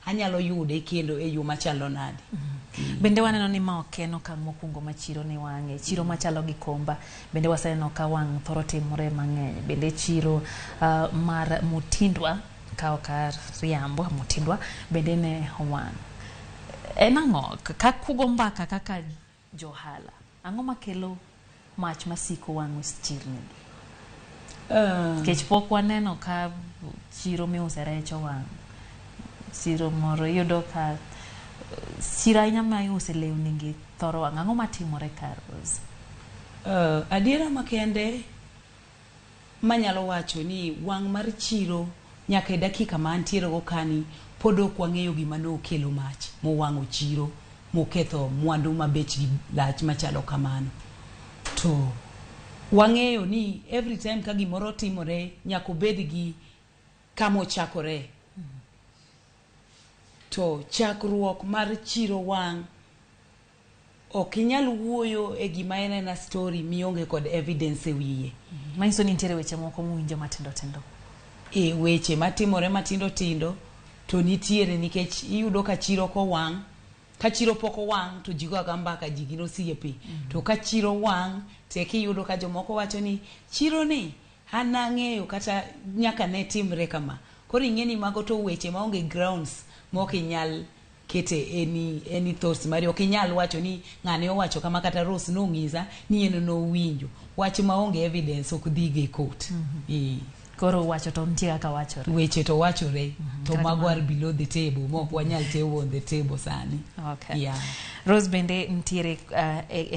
Anyalo yude kendo e yo machalo nade? Bende waneno ni ma ok en okang' mokwongo ma chiro ni wang'e. Chiro machalo gi Komba bende waseneno ka wang' thoro timore mang'eny. Bende chiro mar Mutindwa ka ok ariambo, Mutindwa bende ne owang'. En ang'o? Ka kugo mbaka kaka johala, ang'o makelo mach masiko wang'o chirni gi? Nikech pok waneno ka chiro miuse rech owang'. Chiro moro iyudo ka chiro ahinya ma iuse lewni gi thoro wang'. Ang'o matimore ka, Rose? Adiera makende manyalo wacho ni wang' mar chiro nyaka e dakika ma antiere go kani pod ok wang'eyo gima nokelo mach mowang'o chiro moketho mwandu ma bechgi lach machalo kamano. To wang'eyo ni every time ka gimoro timore, nyaka obed gi kama ochakore. To chakruok mar chiro wang' ok inyal wuoyo e gima en ena story mionge kod evidence e wiye. Manyiso ni nitiere weche moko muwinjo matindo tindo. E weche matimore matindo tindo to nitiere, nikech iyudo ka chiro kowang', ka chiro pok owang' to ji go aga mbaka, ji gin osiepe. To ka chiro wang' to eka iyudo ka jomoko wacho ni chiro ni an nang'eyo kata nyaka ne timre kama. Koro ing'e ni mago to weche maonge grounds mok inyal kete any thoughts mari. Ok inyal wacho ni ng'ane owacho kama kata Rose nong'isa ni en nowinjo wach maonge evidence, ok dhigo e court. Koro wacho to nitie kaka wachore. Weche to wachore to Kata mago kamano. are below the table mok wanyal table on the table sani. Okay. Yeah. Rose bende nitiere e